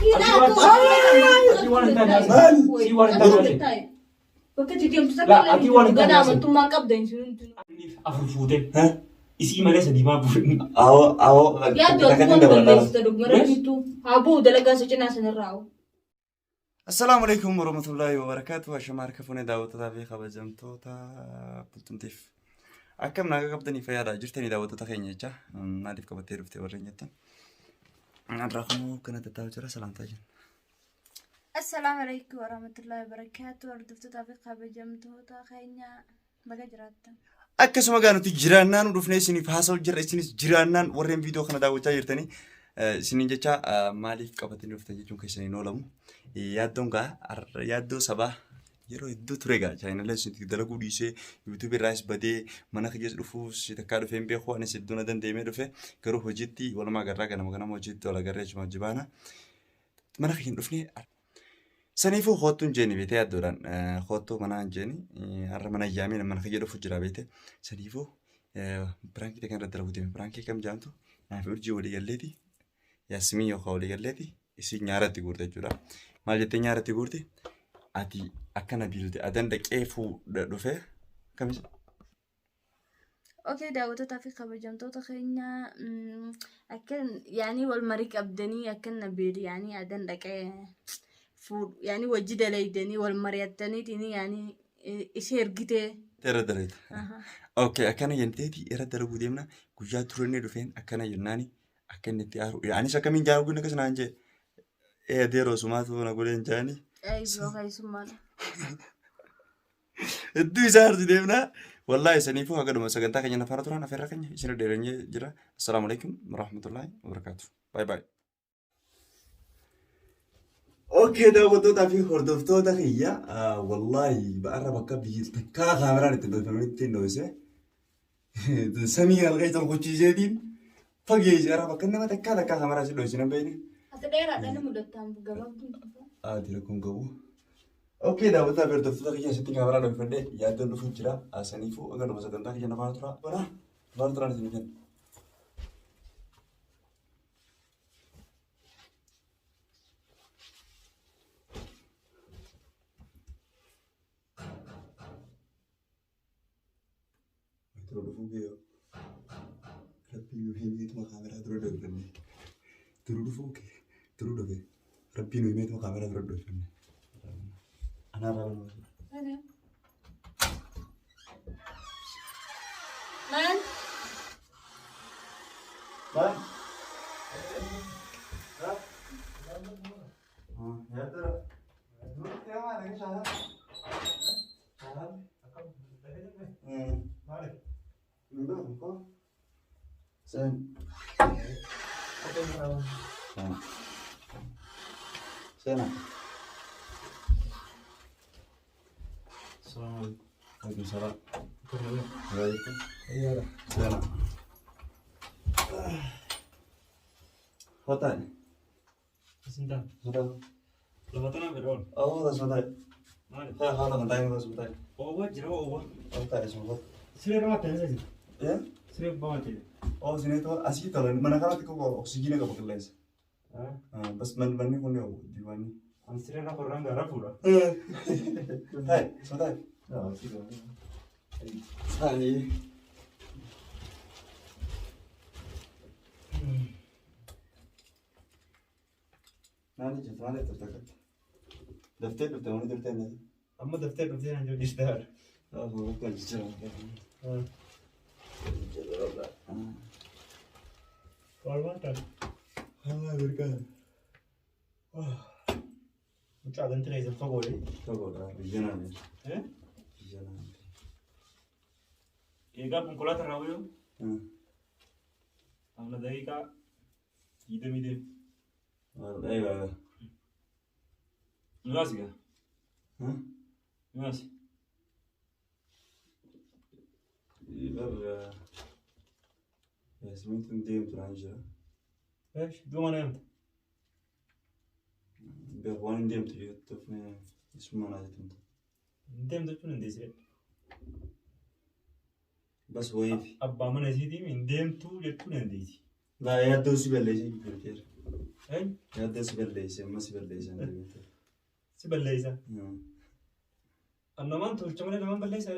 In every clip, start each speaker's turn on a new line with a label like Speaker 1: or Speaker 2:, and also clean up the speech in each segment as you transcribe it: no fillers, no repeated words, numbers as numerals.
Speaker 1: Ati waan hin taane
Speaker 2: Maali?
Speaker 1: Si waan hin taane.
Speaker 3: Bakka itti deemtu
Speaker 1: Laa, ati waan hin taane
Speaker 3: Ganaa amantummaan qabda hin
Speaker 1: Afur fuute. Isii malee sadii maa buufne.
Speaker 2: Awoo awoo.
Speaker 3: Yaaddu
Speaker 2: Takka
Speaker 3: ati
Speaker 2: dabalata.
Speaker 3: balleessita dhuguma rabbiittu. Haa bu'u dalagaa isa cinaa sanirraa hoo.
Speaker 2: Assalaamu alaikum warahmatullahi wabarakatuh. Ashama harka fuunee daawwattootaa fi kabajamtoota bultumtiif. Akkam nagaa qabdanii fayyaadha jirtanii daawwattoota keenya jecha maaliif qabattee dhufte warreen jettan. Har'aa kunoo kana tattaa'u jira salaamtaa jenna.
Speaker 4: Assalaamu alaikum warahmatullahi wabarakatuh. Hordoftootaa fi kabajamtoota keenya baga jiraattan.
Speaker 2: Akkasuma gaa nuti jiraannaan nu dhufnee isiniif haasa'u jirra isinis jiraannaan warreen viidiyoo kana daawwachaa jirtanii isiniin jecha maaliif qabatanii dhuftan jechuun keessan hin oolamu. Yaaddoon gaa yaaddoo sabaa yeroo hedduu ture gaa chaayinalee isinitti dalaguu dhiisee yuutuubii irraas badee mana kiyyaas dhufuus takkaa dhufee hin beeku anis hedduu na danda'amee dhufe garuu hojiitti walumaa agarraa ganama ganama hojiitti wal agarree jechuudha hojii baana. Mana kiyya hin dhufnee Saniifuu koottuu hin jeeni beetee yaaddoodhaan koottuu manaa hin jeeni har'a mana yaamee mana kiyya dhufu jira beete saniifuu piraankii kan irratti dalaguu deeme piraankii kam jaamtu naaf urjii walii galleeti yaasimii yookaan walii galleeti isii nyaaratti guurte jechuudha. Maal jettee nyaaratti guurte ati akka nabiilte adan dhaqee fuudha dhufe akkamis
Speaker 4: Okay, daawwattootaa fi kabajamtoota keenya akka yaani wal marii qabdanii akka nabiil yaani adan dhaqee fuudhu yaani wajji dalaydanii wal mari'attaniitiin yaani ishee ergitee.
Speaker 2: Irra dalayti. Okay, akkana jenteeti irra dalaguu deemna guyyaa turannee dhufeen akkana jennaani akka inni itti aaru anis akkamiin jaaru kun akkas naan jee ee adeeroo sumaatu na godheen jaani.
Speaker 4: Eeyyoo keessummaadha.
Speaker 2: Hedduu isaa arsi deemna. Wallaahi saniifuu haga dhuma sagantaa keenya nafaara turan afeerra keenya isin dheeranyee jira. Assalaamu alaikum warahmatullahi wabarakatuh. Bye bye. Okay daawwattootaa fi hordoftoota kiyya wallaahi ba'arra bakka biyyi takkaa kaameraan itti dhoofamanitti hin dhoofise. Samii kana keessa tolkochiiseetiin fageesse irra bakka nama takkaa takkaa kaameraa si dhoofise nan beekne.
Speaker 4: Ati dheeraadha ni mudattaan gabaabduun.
Speaker 2: Ati rakkoon qabu. Okay daawwataa fi hordoftoota kiyya asitti kaameraa dhoofadhe yaaddoon dhufuu jira. Saniifuu aga dhuma sagantaa kiyya nafaana tura. Nafaana turaan isin kenna. Dura dhufuu kee rabbii nu himeetuma kaameraa dura dhoofne. Dura dhufuu kee dura dhufe rabbii nu himeetuma kaameraa dura dhoofne. Anaarraa banuu.
Speaker 4: Maal?
Speaker 2: Maal? Sena. Waalaikum salaam. Waalaikum. Sena. Hotan. Hotan. Oh, that's what I. Ha, ha, kan tayo mas tayo. Oh, tayo sa Yeah. Oh, sini tu asii tola mana kana tikko oksijiina qaba qilleensa. Bas manni kun yoo diiwaanni. Hai, sotai. Sai. Maali jirtu maali turte akkatti? Daftee dhufte wani turte inni.
Speaker 1: Amma daftee dhuftee naan jiru jira.
Speaker 2: Bakka jijjiirama.
Speaker 1: Walumaa ta'a.
Speaker 2: Haa mirgaa.
Speaker 1: Mucaa ganti keessan fagoodhe.
Speaker 2: Fagoodha biyya naannoo. Biyya naannoo.
Speaker 1: Egaa konkolaataa irraa bu'uu amma daqiiqaa 20 deemu.
Speaker 2: Egaa.
Speaker 1: Nuyaas egaa. Nuyaas.
Speaker 2: Bar Yaasmiin tun deemtu naan jira.
Speaker 1: Duuma na yaamta.
Speaker 2: Beeku waan hin deemtu jettuuf isuma naa jettu.
Speaker 1: Hin deemtu jechuun hin deessire.
Speaker 2: Bas wayiif.
Speaker 1: Abbaa mana isiitiin hin deemtu jechuun hin deessi.
Speaker 2: Laa yaaddoo si balleessee jirteera.
Speaker 1: Eenyu?
Speaker 2: Yaaddoo si balleesse amma si balleesse.
Speaker 1: Si balleessa. An namaan tolcha malee namaan balleessa.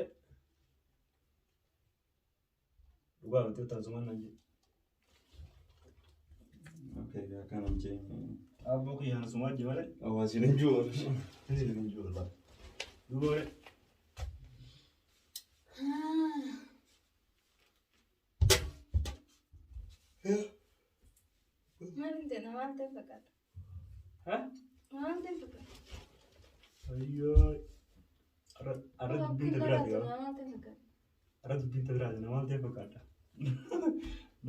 Speaker 1: Dhugaa wanti otoo asumaan naan jedhe.
Speaker 2: Okay, akkana hin jeen.
Speaker 1: Abboo kiyyaan asumaan jee malee.
Speaker 2: Hawaasni hin jiru. Hin jiru.
Speaker 1: Duuba malee.
Speaker 4: Maal hin ta'e maal ta'e fakkaata?
Speaker 1: Haa?
Speaker 4: Maal ta'e fakkaata?
Speaker 1: Ayyoo. Arra dubbiin ta biraati qaba.
Speaker 4: Maal ta'e fakkaata?
Speaker 1: Arra dubbiin ta biraati nama maal ta'e fakkaata.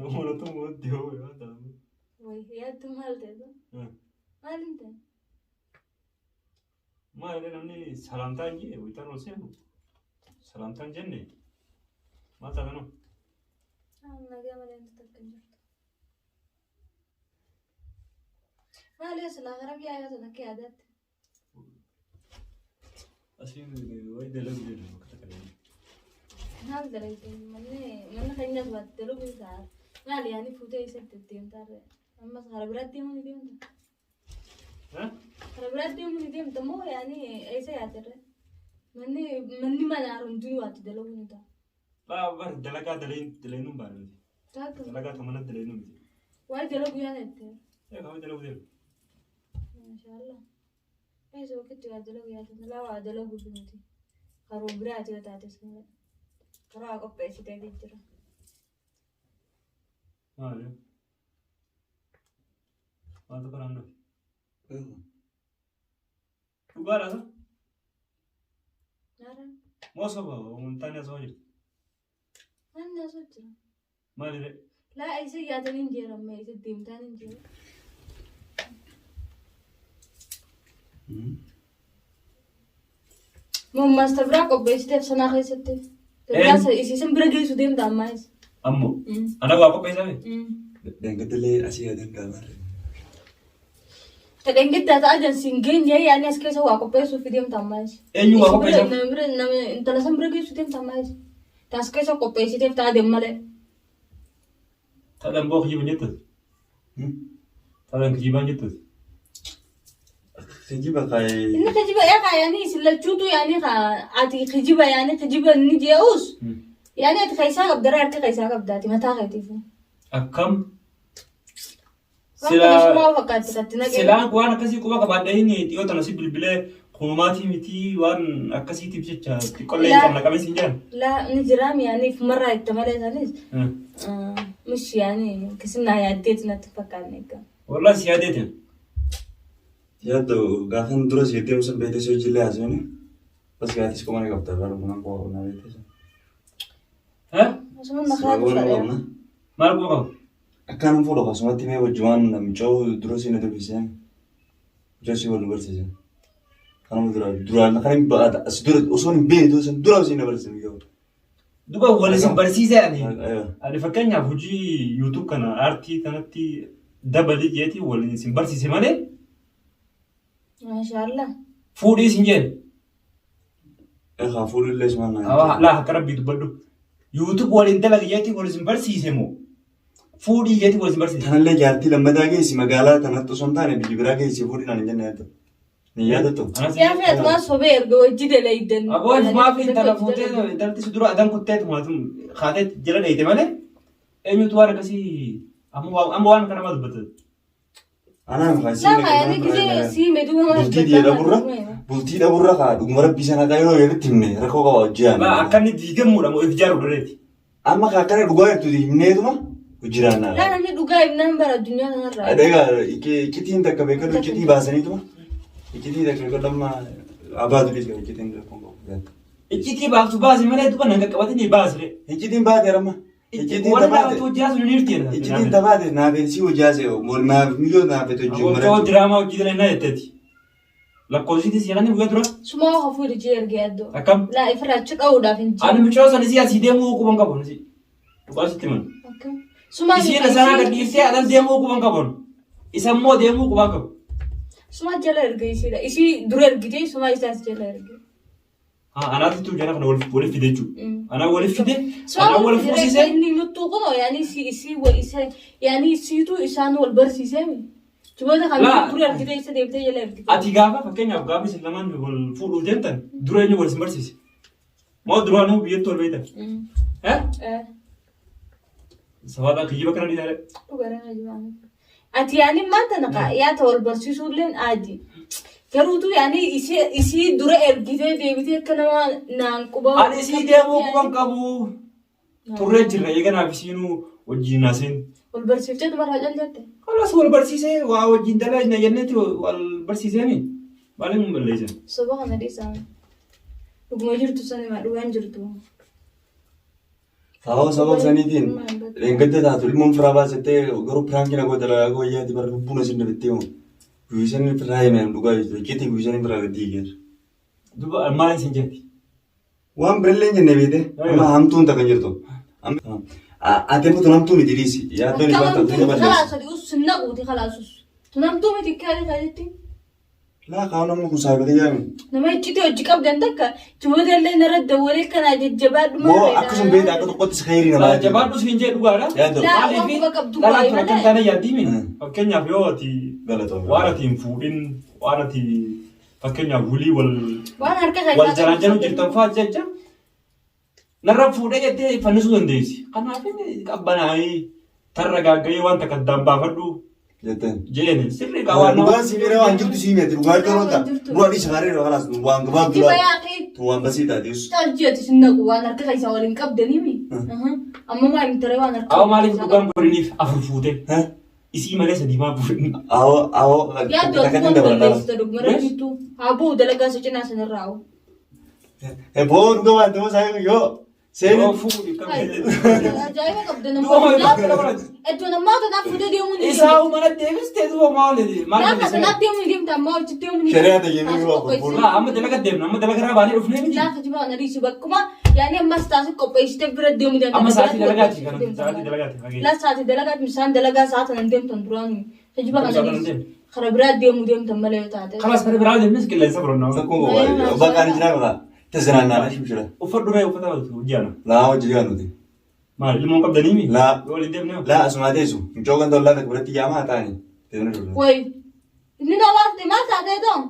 Speaker 1: Namoota mootii hoo yoo ta'u.
Speaker 4: Wayi yaaddu maal ta'e? Maal hin ta'e?
Speaker 1: Maal illee namni salaamtaa hin jee wayitaan ol seenu. Salaamtaa hin jenne. Maal taata noo?
Speaker 4: Nagaa malee wanti takka hin jirtu. Maal yoo silaa gara biyyaa yoo ta'an akka yaadaatti.
Speaker 1: Asiin wayi dalagu jedhu bakka takka deemu.
Speaker 4: Maal dalagde manni mana keenyas baate dalaguu isaa maal yaani fuutee isatti deemtaa ammas karaa biraatti deemuu ni deemta.
Speaker 1: Haa?
Speaker 4: Karaa biraatti deemuu ni deemta moo yaani eessa yaatirre? Manni manni mana hundinuu waatti dalaguu ni ta'a.
Speaker 1: Laa bar dalagaa daleenuun baane miti.
Speaker 4: Taakka
Speaker 1: Dalagaa ta mana daleenuu miti.
Speaker 4: waa'ee dalaguu yaada itti.
Speaker 1: Ee kami dalagu deemu.
Speaker 4: Maashaallah. Eessa wakkitti waa dalaguu yaada laa waa dalaguu fi miti. Karoo biraati yoo taates malee. Karaa qopheessitee jira.
Speaker 1: Maali? Maaltu karaan dhufe? Dhugaadha sa?
Speaker 4: Naara.
Speaker 1: Moo soba wantaan asoo jirti?
Speaker 4: Manni asoo jira.
Speaker 1: Maali ree?
Speaker 4: Laa isa yaadanii hin jeeramne isa deemtaan hin jiru. Muummaas ta biraa qopheessiteef sanaa keessatti. Ta biraa isiisan bira geessu deemta ammaas.
Speaker 1: Ammoo. Ana waa qopheessame?
Speaker 2: Dhangaddalee asii yaadan gaabarre.
Speaker 4: Ta dhengiddaa ta'a jansi hin geenye yaani as keessa waa qopheessuuf deemta ammaas.
Speaker 1: Eenyu waa qopheessame?
Speaker 4: Intala san bira geessu deemta ammaas. Ta as keessa qopheessiteef ta'a deem malee.
Speaker 1: Taadhaan boo kijiban jettuuti? Taadhaan kijibaan jettuuti?
Speaker 2: Kijiba kaayee.
Speaker 4: Inni kijiba eegaa yaani isin lachuutu yaani ati kijiba yaani kijiba inni je'us yaani ati keessaa qabdara harka keessaa qabdaati mataa keetiif.
Speaker 1: Akkam?
Speaker 4: Waan kana sumaa fakkaatti katti naqee.
Speaker 1: Silaan waan akkasii quba qabaadhee inni dhiyoo tana si bilbilee kumaatii miti waan akkasiitiif jecha xiqqollee hin qabna qabees hin jiran.
Speaker 4: Laa ni jiraam yaani marraa itti malee isanis mish yaani kisinaa yaaddeeti natti fakkaanne egaa.
Speaker 1: Wallaan si yaadeetiin.
Speaker 2: Yaaddoo gaafan dura si deemu san beektee si hojiilee haasofne. Bas gaatis qoma ni qabda bara kunan qoma qabna beektee san.
Speaker 4: Osuma na karaa
Speaker 2: Qoma qabna.
Speaker 1: Maal quba qabu?
Speaker 2: Akkaan fuudhu akkasumatti mee wajjumaan mucoo dura si na dubbisee mucoo si wal nu barsiise. Kanuma dura duraan kan hin ba'aata as dura osoo hin beekne san dura si na barsiise mucoo.
Speaker 1: Duba wal isin barsiisee ani. Ani fakkeenyaaf hojii YouTube kana aartii kanatti dabalii jeetii wal isin barsiise malee
Speaker 4: Maashaallah.
Speaker 1: fuudhii isin jeen.
Speaker 2: Egaa fuudhillee sumaan naa.
Speaker 1: Laa akka rabbii dubbadhu. YouTube waliin dalagi jeetii wal isin barsiise moo fuudhii jeetii wal isin barsiise.
Speaker 2: Tanallee jaartii lammataa geessi magaalaa tanatti osoo hin taane biyya biraa geessi fuudhi naan hin jenne yaaddu. Ni yaadattu.
Speaker 4: Yaa fi atumaa sobee erga hojii dalaydan.
Speaker 1: Aboo maaf intala fuutee intalti si dura adan kuttee tumaatu kaatee jala dheeyte malee eenyutu waan akkasii amma waan kana nama dubbata.
Speaker 2: Anaan kan
Speaker 4: Laa yaani gisee sii meduu nama
Speaker 2: Bultii dhaburra bultii dhaburra kaa dhuguma rabbii sana kaa yeroo yerootti himne rakkoo qaba hojii
Speaker 1: Baa akka inni diigamuudha moo if ijaaru dareeti.
Speaker 2: Amma kaa akkana dhugaa jirtu himneetuma hojiraannaa.
Speaker 4: Laa namni dhugaa himnaan bara addunyaa kanarraa.
Speaker 2: Egaa iccitiin takka beekadu iccitii baasaniituma iccitii takka beekadu amma abaatu dhiisa iccitiin rakkoon qabu.
Speaker 1: Iccitii baaftu baasi malee duba nan qaqqabatanii baasire.
Speaker 2: Iccitiin baate amma. Iccitiin
Speaker 1: Warra
Speaker 2: tabaate.
Speaker 1: dhaabatu hojii haasuu ni hirti.
Speaker 2: Iccitiin tabaate naaf si hojii naaf miyyoo naaf hojii
Speaker 1: Aboo diraamaa hojii dalannaa jetteeti. Lakkoofsiitis jedhanii guyyaa dura.
Speaker 4: Sumaa hafuu hojii ergee addoo.
Speaker 1: Akkam?
Speaker 4: Laa ifirraa achi dha'uudhaaf hin
Speaker 1: Ani mucoo sana isii asii deemuu quban qabu. Dhugaa sitti himan.
Speaker 4: Akkam? Sumaa
Speaker 1: Isiin sanaa gad dhiiftee anan deemuu quban qabu. Isa immoo deemuu quban qabu.
Speaker 4: Sumaa jala erge isiidha. Isii dura ergitee sumaa isaas jala erge.
Speaker 1: Anaatu jara kana waliif fide jechuudha. Anaa waliif fide,
Speaker 4: Sumaa
Speaker 1: anaa wal fuusisee.
Speaker 4: Inni nuttuu kunoo yaani isii isii wa isa yaani isiitu isaan wal barsiisee mi?
Speaker 3: Jiboota kan
Speaker 1: Laa.
Speaker 3: dura ergitee isa deebitee jala ergite.
Speaker 1: Ati gaafa fakkeenyaaf gaafa isin lamaan wal fuudhuuf deemtan dura eenyu wal isin barsiise? Moo duraanuu biyyatti wal beektan? Eh?
Speaker 3: Eh.
Speaker 1: Sabaadhaa kiyyiba kana dhiyaate.
Speaker 3: Dhugaraa ajibaa. Ati yaani maanta naqa yaata wal barsiisuulleen aadi. Garuutu yaani isii dura ergitee deebitee akka nama naan quba.
Speaker 1: Ani isii deemuu quban qabu. Turree jirra eeganaaf isiinuu wajjin haaseen.
Speaker 3: Wal barsiiftee dubarraa cal jette.
Speaker 1: Kalas wal barsiisee waa wajjin dalagna jennetti wal barsiiseemi. Maaliin hin balleessan?
Speaker 3: Soba kana dhiisaa. Dhuguma jirtu sanima dhugaan jirtu.
Speaker 2: Sababa sababa saniitiin dheengadda taatu ilmoon firaa baasettee garuu piraankii na goota lagaa wayyaati bara lubbuun asin dabattee hoo. Guyyisanii firaa himeen dhugaa jirtu. Icciitii guyyisanii firaa gadi hiikeera.
Speaker 1: Duba maal isin jetti?
Speaker 2: Waan birallee hin jenne beekte. Amma hamtuun takka hin jirtu. Ati amma tun hamtuu miti dhiisi. Yaaddoon
Speaker 3: Akka
Speaker 2: isaan
Speaker 3: hamtuu
Speaker 2: taatu
Speaker 3: miti
Speaker 2: balleessi.
Speaker 3: kalaas ati us hin naquuti kalaasus. Tun hamtuu miti kaali kaalitti.
Speaker 2: Laa kaa'u namni kun saayiba kiyyaa mi.
Speaker 3: Nama iccitii hojii qabdan takka jiboota illee narra dawwalee kanaa jajjabaadhu
Speaker 2: Moo akkasuma beekta akka tokkotti si khayrii namaa jechuudha.
Speaker 1: Jabaadhu siin jee dhugaadha.
Speaker 2: Yaaddo.
Speaker 3: Laa,
Speaker 1: Maaliif
Speaker 3: waan quba qabdu
Speaker 1: dhalaan
Speaker 3: baay'ee
Speaker 1: tun akka hin
Speaker 3: malee.
Speaker 1: taane yaaddiimi.
Speaker 2: Mm.
Speaker 1: Fakkeenyaaf yoo ati
Speaker 2: Galatoomii.
Speaker 1: waan ati hin fuudhin waan ati fakkeenyaaf wulii wal
Speaker 3: Waan harka keessaa
Speaker 1: wal jalaan jaluu jirtan fa'aa jecha narra fuudhee jettee fannisuu dandeessi. Kanaaf inni qabbanaa'ee tarra gaagga'ee waan takka addaan baafadhu
Speaker 2: Jetteen.
Speaker 1: jeeni sirrii qaa waan
Speaker 2: Dhugaan sii miira waan jirtu sii miira dhugaa yeroo ta'a. Dura dhiisa gaarii yeroo kalaas waan gabaabduu
Speaker 3: Jiba
Speaker 2: laata.
Speaker 3: yaaqii
Speaker 2: Tun waan basii taate yus.
Speaker 3: caljeetu sin naqu waan harka keessaa waliin qabdanii mi. Amma maal hin taree waan harka
Speaker 1: Awwa maaliif dhugaan godhiniif afur fuute
Speaker 2: Heh?
Speaker 1: isii malee sadii maa fuudhin.
Speaker 2: Awoo awoo
Speaker 3: Yaaddu
Speaker 2: takka
Speaker 3: ati
Speaker 2: takka dabala.
Speaker 3: balleessita dhuguma jirtu. Haa bu'u dalagaa isa cinaa sanirraa hoo.
Speaker 2: Boo dhuga waan ta'uu isaa yoo
Speaker 1: Yoo
Speaker 2: seeni.
Speaker 1: fuudhi kam
Speaker 3: Ajaa'iba qabda
Speaker 1: Duuba maal
Speaker 3: namoota.
Speaker 1: godhati?
Speaker 3: Iddoo namaa tanaaf fuudhee deemuu ni
Speaker 1: Isaa mana deebistee duuba maal maal
Speaker 3: Laafa tanaaf deemuu ni deemta ammaa hojii deemuu ni
Speaker 2: Shari'aa tajaajiluu yoo afur fuudhu.
Speaker 1: Laa amma dalaga deemna amma dalaga irraa baanee dhufnee miti.
Speaker 3: Laafa jibaa na dhiisu bakkuma yaani ammas taasif qopheessitee bira deemuu danda'a.
Speaker 1: Amma sa'aatii dalagaati kana sa'aatii dalagaati fageenya.
Speaker 3: Laa sa'aatii dalagaati misaan dalagaa sa'a tanan deemtan duraanu. Geejjiba
Speaker 1: Sa'a
Speaker 3: kana
Speaker 1: tanan
Speaker 3: dhiisu.
Speaker 1: deemtu.
Speaker 3: Kara biraa deemuu deemtan malee yoo taate.
Speaker 1: Kalas kana biraa deemnes qilleensa fudhannaa.
Speaker 2: Sakkuun qophaa'e. Bakka ani jiraa bakka. Tazinaannaa shimshira.
Speaker 1: Uffadhu ree uffata hojii ana.
Speaker 2: Laa hojii jiraa nuti.
Speaker 1: Maal ilmoon qabdanii mi?
Speaker 2: Laa.
Speaker 1: Yoo waliin deemne hoo?
Speaker 2: Laa asumaa teessu. Mucoo kan tollaa takka biratti jaamaa taa'anii. Teessuma dhufna.
Speaker 3: Wayi. Inni namaa maal taatee ta'u?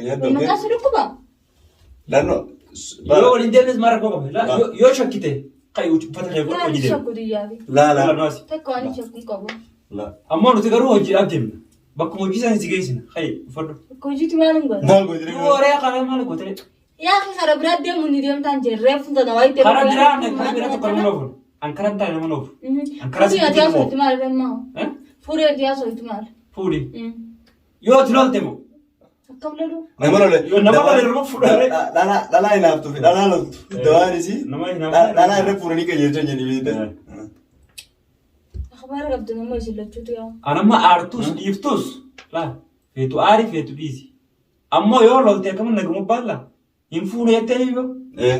Speaker 2: Yaaddoo
Speaker 3: Maqaa si dhukkuba?
Speaker 2: Lannoo.
Speaker 1: Yoo waliin deemnes maal rakkoo qaba? Laa yoo shakkite qayi uffata kee godhu
Speaker 3: Waan
Speaker 1: hojii deema.
Speaker 3: shakku diyyaafi.
Speaker 2: Laa laa.
Speaker 1: Laa naas.
Speaker 3: Takka waan shakku hin qabu.
Speaker 2: Laa.
Speaker 1: Ammoo nuti garuu hojiidhaaf deemna. Bakkuma hojii isaanii si geessina. Qayi uffadhu.
Speaker 3: Bakka hojiitti maal hin godhu?
Speaker 2: Maal gootee?
Speaker 1: Yoo ree kana maal gootee?
Speaker 3: Yaa akhi kara biraa deemuu ni deemtaan jirree fuulta na waayitee.
Speaker 1: Karaa biraa karaa biraa tokko nama oofu. An karaa taa'e nama oofu. An karaa
Speaker 3: Furii ati
Speaker 1: sitti nama
Speaker 3: haasoftu
Speaker 1: oofu.
Speaker 3: maal remmaa?
Speaker 1: Eh?
Speaker 3: Furii ati haasoftu maal?
Speaker 1: Fuudhi. Yoo ati lolte moo?
Speaker 3: Akkam loluu?
Speaker 2: Nama lole.
Speaker 1: Yoo nama lole irra fuudhanii.
Speaker 2: Dhalaa dhalaa hinaaftuu fi dhalaa loltu. Dawaan isii.
Speaker 1: Nama hinaaftuu.
Speaker 2: Dhalaa irra fuudhanii qajeelchan jedhanii beektan.
Speaker 3: Akhbaara qabdu nama isin lachuutu yaa.
Speaker 1: An amma aartus dhiiftus laa feetu aari feetu dhiisi. Ammoo yoo lolte akkama naguma baalla hin fuune jettee ni yoo.
Speaker 2: Eh.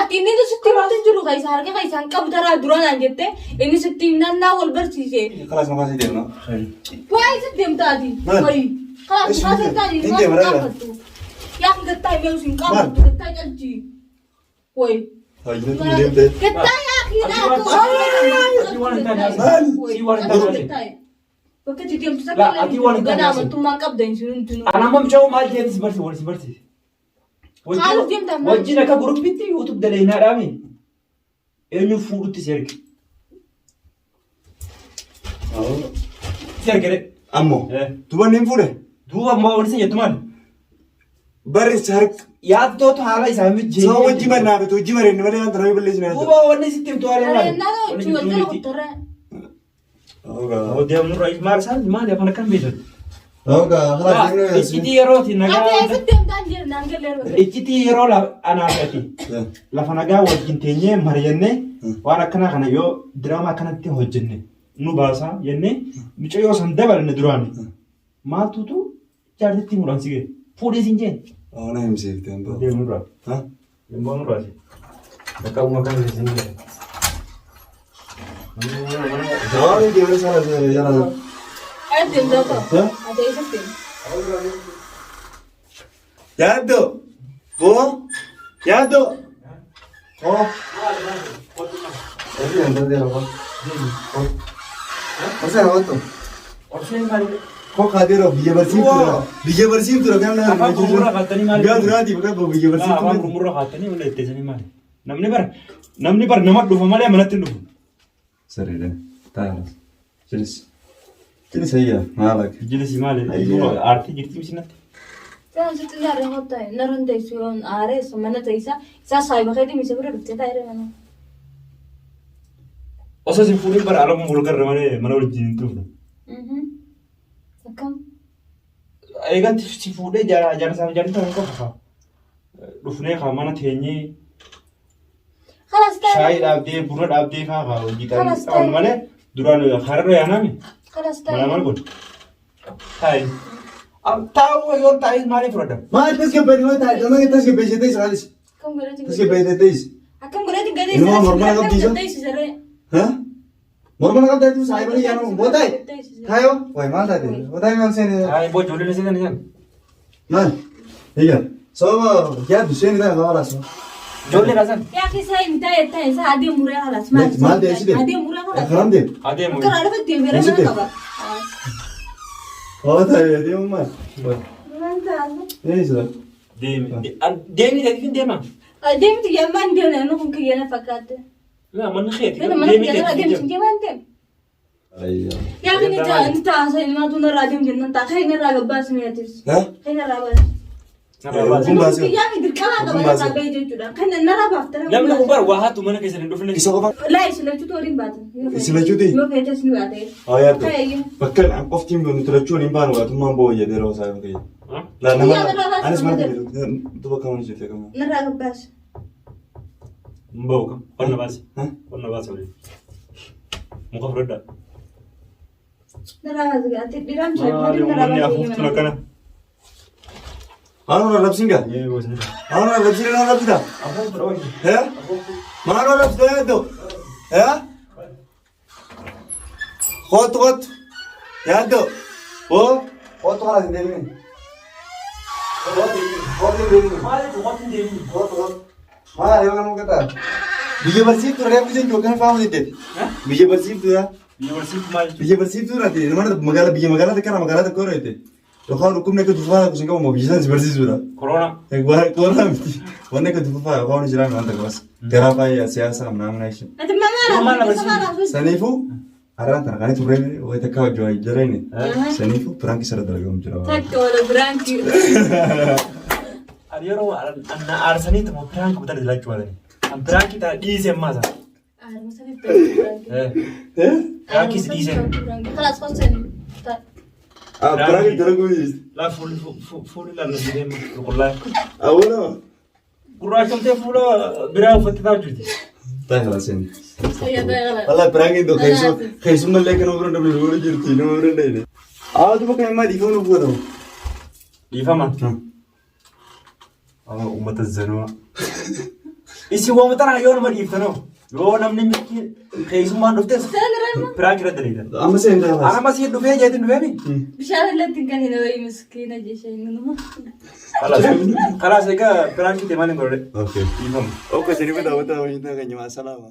Speaker 3: Ati inni nu sitti himtu hin jiru keessa harka keessaan qabu taraa duraan aan jette inni sitti himnaan wal barsiise.
Speaker 2: Kalaas maqaa isii deemna.
Speaker 3: Waa isa deemta ati.
Speaker 2: Maal?
Speaker 3: Wayi. Kalaas
Speaker 2: Eessi
Speaker 3: maqaa
Speaker 2: hin
Speaker 3: isii taate
Speaker 2: deema,
Speaker 3: maal
Speaker 2: ragaa.
Speaker 3: qaafattu. Yaa gattaa himee hin
Speaker 2: Maal?
Speaker 3: qaafattu gattaa calchi. Wayi.
Speaker 2: Fayyinatu ni deemte.
Speaker 3: Gattaa yaa
Speaker 1: Ati waan hin taane
Speaker 2: Maal?
Speaker 1: Si waan hin taane.
Speaker 3: Bakka itti deemtu
Speaker 1: Laa, ati waan hin
Speaker 3: ganaa
Speaker 1: taane
Speaker 3: amantummaan qabda hin hundinuu.
Speaker 1: An amma mucaa maal jeetis barsi wal si barsiise.
Speaker 3: Haaluf deemta amma.
Speaker 1: Wajjin akka guruppitti YouTube dalaynaa dhaami. Eenyu fuudhutti si erge. Si erge re.
Speaker 2: Ammoo.
Speaker 1: Eh.
Speaker 2: Duba inni hin fuudhe.
Speaker 1: Duuba ammoo wal si jettu maali?
Speaker 2: Barri sark.
Speaker 1: Yaaddootu haala isaa mijjee.
Speaker 2: Sababa hojii mannaa fi hojii mareenni malee wanta namni balleessine haa ta'u.
Speaker 1: Duuba wanni sitti himtu haala maali?
Speaker 3: Areennaa
Speaker 1: Wanni
Speaker 3: wajjin wal
Speaker 1: jirtu
Speaker 3: jala
Speaker 1: miti.
Speaker 3: kuttarraa.
Speaker 1: Deemnu irraa maal isaan maali afaan akkam beekan?
Speaker 2: Ogaa kalaas deemnee
Speaker 1: Iccitii yerooti
Speaker 3: Ati
Speaker 1: nagaa.
Speaker 3: eessatti deemtaan jira naan gallee argate.
Speaker 1: Iccitii yeroo anaaf ati lafa nagaa wajjin teenyee mari'annee waan akkanaa kana yoo diraamaa akkanatti hojjenne nu baasaa jennee mucayyoo san dabalne duraani maaltutu jaartitti muudhaan si ga'e fuudhee siin jeen.
Speaker 2: Ona himsiifte hin ta'u.
Speaker 1: Deemnu irraa.
Speaker 2: Ha?
Speaker 1: Deemnu irraa. Bakka uuma kana isin jedhe.
Speaker 2: Waan deemee sana jala.
Speaker 3: Ati deemtaa ta'u.
Speaker 2: Ha?
Speaker 3: Ati eessatti deemta?
Speaker 2: Yaaddoo. Boo. Yaaddoo. Hoo. Hojii hin dandeenye hoo. Hoo. Osoo hawwattu.
Speaker 1: Orseen maali?
Speaker 2: Koo biyya barsiiftuudha. Biyya barsiiftuudha kan nama
Speaker 1: Afaan gurgurraa kaattanii maali?
Speaker 2: Guyyaa duraatiif akka biyya
Speaker 1: Afaan
Speaker 2: barsiiftuudha.
Speaker 1: gurgurraa kaattanii wal etteessanii maali? Namni bara namni bara nama dhufa malee manatti hin dhufu.
Speaker 2: Sirriidha. Taa'aa. Jilis. Jilis ayyaa maal akka.
Speaker 1: Jilisi maali?
Speaker 2: Ayyaa.
Speaker 1: Aartii jirti misinatti.
Speaker 3: Isaan sitti narra hotta narra hin teessu yoon aareessu mana teessa isaa saayiba keetii misa bira dhuftee taa'ee mana.
Speaker 1: Osoo isin fuudhin bara alamuun wal garra malee mana wajjin hin dhufnu.
Speaker 3: Akkam?
Speaker 1: Eegan si fuudhee jaarsaaf jaartii ta'an qofa kaa. Dhufnee kaa mana teenyee
Speaker 3: Kalas taa'e.
Speaker 1: shaayii dhaabdee buna dhaabdee faa kaa hojii
Speaker 3: Kalas
Speaker 1: ta'an
Speaker 3: ta'e.
Speaker 1: malee duraan hararra yaaname
Speaker 3: Kalas
Speaker 1: mana maal
Speaker 3: taa'e.
Speaker 1: godhu. Taa'i. Taa'u yoon taa'e maaliif fudhadha?
Speaker 2: Maal tasgabbeessi maal taa'e nama tasgabbeessee teessi haadhis.
Speaker 3: Akkam godhati
Speaker 2: Tasgabbeessee teessi.
Speaker 3: Akkam godhati gadee
Speaker 2: Ilma morma qabdi isa.
Speaker 3: saree.
Speaker 2: Ha? Morma qabda tu saayiba yaanu bootaay. Taayoo waay maal taate? Bootaay maal seene?
Speaker 1: Taa'i boo ijoolleen seetan isaan.
Speaker 2: Maal? Egaa sababa yaaddu seeni ta'a kawaalaas.
Speaker 1: Ijoollee dhaasan.
Speaker 3: Yaa keessa hin taa'e taa'e isaa adee muree kalas.
Speaker 2: Maal ta'e si deemu?
Speaker 3: Adee muree kalas.
Speaker 2: Karam deemu?
Speaker 1: Adeemu.
Speaker 3: Karaa lafa deebi'ee
Speaker 2: Eessi
Speaker 3: mana
Speaker 2: deemu?
Speaker 3: qaba.
Speaker 2: Waa taa'e deemu maal?
Speaker 3: Maal ta'a?
Speaker 2: Eessa?
Speaker 1: Deemi. Deemi ta'e deema.
Speaker 3: Deemti yammaan deemne inni kun kiyyana fakkaate.
Speaker 1: Laa manni keeti.
Speaker 3: Mana mana kiyyana deemti yammaan deemne.
Speaker 2: Ayyaa.
Speaker 3: Yaa kan inni ta'a ilmaatu narraa deemu jennaan ta'a kan inni irraa gabbaas mi'atis.
Speaker 2: Ha?
Speaker 3: Kan irraa baas.
Speaker 2: Kun baasee.
Speaker 3: Kiyyaa fi dirqama qaba irraa bahee jechuudha. Kan narraa baaftara.
Speaker 1: Namni kun bara waa hattu mana keessan hin dhufne.
Speaker 2: Isa qofa.
Speaker 3: Laa isin lachuutu waliin baatan.
Speaker 2: Isin lachuuti?
Speaker 3: Yoo feetes ni baate.
Speaker 2: Haa yaaddu.
Speaker 3: Ta'eyyuu.
Speaker 2: Bakka an qoftiin nuti lachuun hin baanu waatummaan bo'oo jedhee yeroo isaa yoo ta'e. Laa nama
Speaker 3: Kiyyaa narraa baas
Speaker 2: anis
Speaker 3: nama
Speaker 2: mana
Speaker 3: jedhu.
Speaker 2: duba kamani jirte kamu.
Speaker 3: Narraa gabbaas.
Speaker 1: Hin bahu kam. Qonna baase.
Speaker 2: Ha?
Speaker 1: Qonna baase waliin. Muka fudhadhaa.
Speaker 3: Narraa baas gaate dhiiraan
Speaker 1: Maali uummanni afuuftuun akkana?
Speaker 2: Haala arrabsiin gaa? Haala arrabsiin na arrabsita? Hee? Maal arrabsita yaaddo? Hee? Kootu kootu. Yaaddo. Oo. Kootu kanas hin deemini. Kootu kootu hin deemini.
Speaker 1: Maaliif wanti hin deemini?
Speaker 2: Kootu kootu. Maal yoo nama gataa? Biyya barsiiftuu reefu jechuun yookaan faamu jettee? Biyya barsiiftuu yaa?
Speaker 1: Biyya barsiiftu maal jechuudha?
Speaker 2: Biyya barsiiftuu irratti mana magaalaa biyya magaalaa takka irraa magaalaa tokko irra jette. Yookaan dhukkubni akka tufaa tokko sin qabu biyya sana si barsiisuudha.
Speaker 1: Koronaa.
Speaker 2: Koronaa miti. Wanni akka tufaa yookaan jiraan waan takka bas. Garaa baay'ee siyaasa amnaa ishee.
Speaker 3: Ati mamaa
Speaker 1: Maal
Speaker 3: lafa
Speaker 1: barsiiftu?
Speaker 2: Saniifuu har'aan tana kan turre wayi takka hojii wayii jireenya. Saniifuu piraanki sirra dalagamu jira.
Speaker 3: Takka wala biraanki.
Speaker 1: Ani yeroo na aarsanii tuma piraanki kutan jiraachuu baatanii. An piraanki tana dhiise ammaa sana. Piraanki si dhiise.
Speaker 3: Kalas koseen.
Speaker 2: Piraanki dalaguu dhiiste.
Speaker 1: Laa fuulli fuulli laalla jedhee qulqullaa'e.
Speaker 2: Awwaala.
Speaker 1: Gurraachomtee fuula biraa uffattee taa'u jirti.
Speaker 2: Taa'e kalas seeni. Walaa piraanki tokko keessummallee kan nama bira dablu godhu jirti nama bira dheede. Haa duba kan himaa dhiifama nuuf godhamu.
Speaker 1: Dhiifama. Amma uummata zanaa. Isin waan tanaa yoo nama dhiiftanoo yoo namni miskiin keessummaan dhuftes piraanki irra daleetan.
Speaker 2: Amma seen taa'e.
Speaker 1: Ana masii dhufee jeetiin dhufeemi.
Speaker 3: Bishaan irratti hin kan hin wayii miskiina jeshee inni.
Speaker 1: Kalaas kalaas egaa piraankii ta'e maal hin godhe.
Speaker 2: Okay.
Speaker 1: Dhiifama.
Speaker 2: Okay, sirbi daawwataa waliin ta'an kan nyaata salaama.